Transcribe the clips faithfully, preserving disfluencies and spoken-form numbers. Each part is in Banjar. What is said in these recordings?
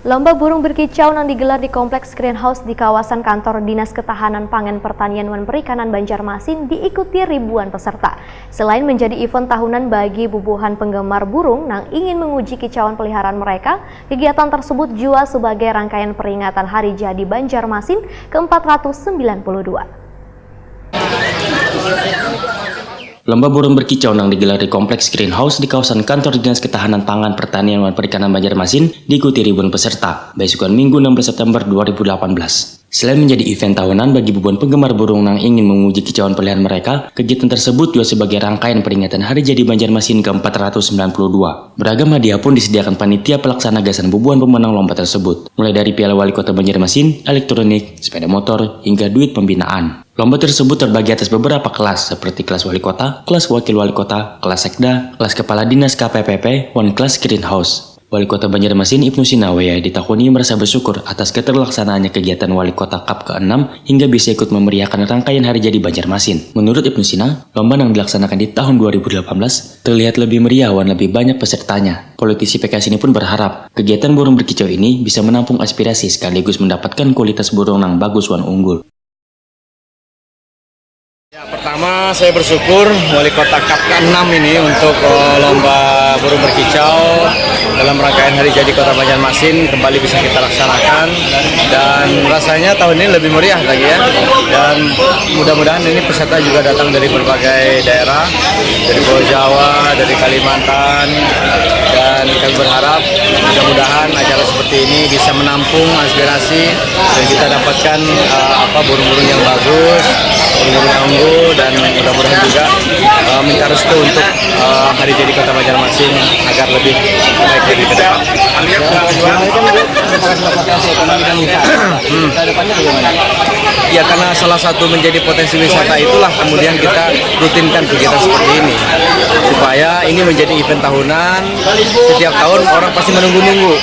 Lomba burung berkicau nang digelar di Kompleks Greenhouse di kawasan kantor Dinas Ketahanan Pangan, Pertanian wan Perikanan Banjarmasin diikuti ribuan peserta. Selain menjadi event tahunan bagi bubuhan penggemar burung nang ingin menguji kicauan peliharaan mereka, kegiatan tersebut jua sebagai rangkaian peringatan Hari Jadi Banjarmasin ke empat ratus sembilan puluh dua. Lomba burung berkicau nang digelar di Kompleks Greenhouse di kawasan kantor Dinas Ketahanan Pangan, Pertanian wan Perikanan Banjarmasin diikuti ribuan peserta, baisukan Minggu enam belas September dua ribu delapan belas. Selain menjadi event tahunan bagi bubuhan penggemar burung nang ingin menguji kicauan peliharaan mereka, kegiatan tersebut juga sebagai rangkaian peringatan Hari Jadi Banjarmasin ke empat ratus sembilan puluh dua. Beragam hadiah pun disediakan panitia pelaksana gasan bubuhan pemenang lomba tersebut, mulai dari Piala Wali Kota Banjarmasin, elektronik, sepeda motor, hingga duit pembinaan. Lomba tersebut terbagi atas beberapa kelas, seperti kelas wali kota, kelas wakil wali kota, kelas sekda, kelas kepala dinas K P P P, wan kelas greenhouse. Wali Kota Banjarmasin Ibnu Sina wayah ditakuni merasa bersyukur atas keterlaksanaannya kegiatan Wali Kota Cup keenam hingga bisa ikut memeriahkan rangkaian Hari Jadi Banjarmasin. Menurut Ibnu Sina, lomba yang dilaksanakan di tahun dua ribu delapan belas terlihat lebih meriah wan lebih banyak pesertanya. Politisi P K S ini pun berharap kegiatan burung berkicau ini bisa menampung aspirasi sekaligus mendapatkan kualitas burung yang bagus wan unggul. Ya, pertama, saya bersyukur Wali Kota Cup keenam ini untuk, eh, lomba burung berkicau dalam rangkaian Hari Jadi Kota Banjarmasin kembali bisa kita laksanakan, dan rasanya tahun ini lebih meriah lagi, ya, dan mudah-mudahan ini peserta juga datang dari berbagai daerah, dari Pulau Jawa, dari Kalimantan, dan kami berharap mudah-mudahan acara seperti ini bisa menampung aspirasi dan kita dapatkan, eh, apa, burung-burung yang bagus, burung-burung yang unggul, dan mudah-mudahan juga, eh, minta restu untuk, eh, Hari Jadi Kota Banjarmasin agar lebih baik lagi ke depan. Hmm. Ya, karena salah satu menjadi potensi wisata itulah kemudian kita rutinkan kegiatan seperti ini, supaya ini menjadi event tahunan. Setiap tahun orang pasti menunggu-nunggu,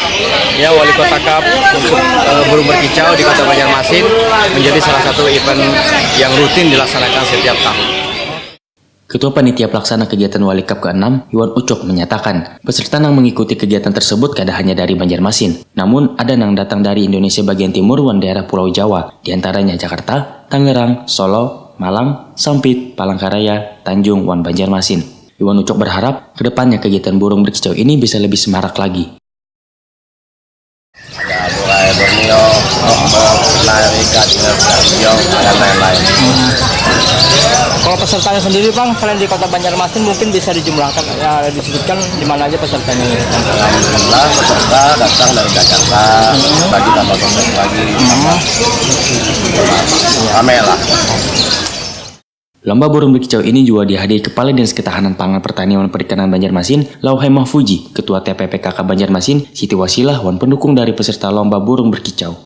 ya, Wali Kota Cup untuk, eh, burung berkicau di Kota Banjarmasin menjadi salah satu event yang rutin dilaksanakan setiap tahun. Ketua Panitia Pelaksana Kegiatan Wali Cup keenam, Iwan Ucok, menyatakan, peserta yang mengikuti kegiatan tersebut kada hanya dari Banjarmasin, namun ada yang datang dari Indonesia bagian timur wan daerah Pulau Jawa, diantaranya Jakarta, Tangerang, Solo, Malang, Sampit, Palangkaraya, Tanjung, wan Banjarmasin. Iwan Ucok berharap, kedepannya kegiatan burung berkicau ini bisa lebih semarak lagi. Ada mulai Borneo, Lombok, Bali, Kacil, Tanjung, dan lain-lain. Kalau pesertanya sendiri, Bang, selain di Kota Banjarmasin, mungkin bisa dijumlahkan, ya, disebutkan di mana aja pesertanya? Alhamdulillah, peserta datang dari Jakarta, bagi tambah sukses lagi. Ramai lah. Lomba burung berkicau ini juga dihadiri Kepala Dinas Ketahanan Pangan, Pertanian wan Perikanan Banjarmasin, Lauhai Mahfuji, Ketua T P P K K Banjarmasin, Siti Wasilah, wan pendukung dari peserta lomba burung berkicau.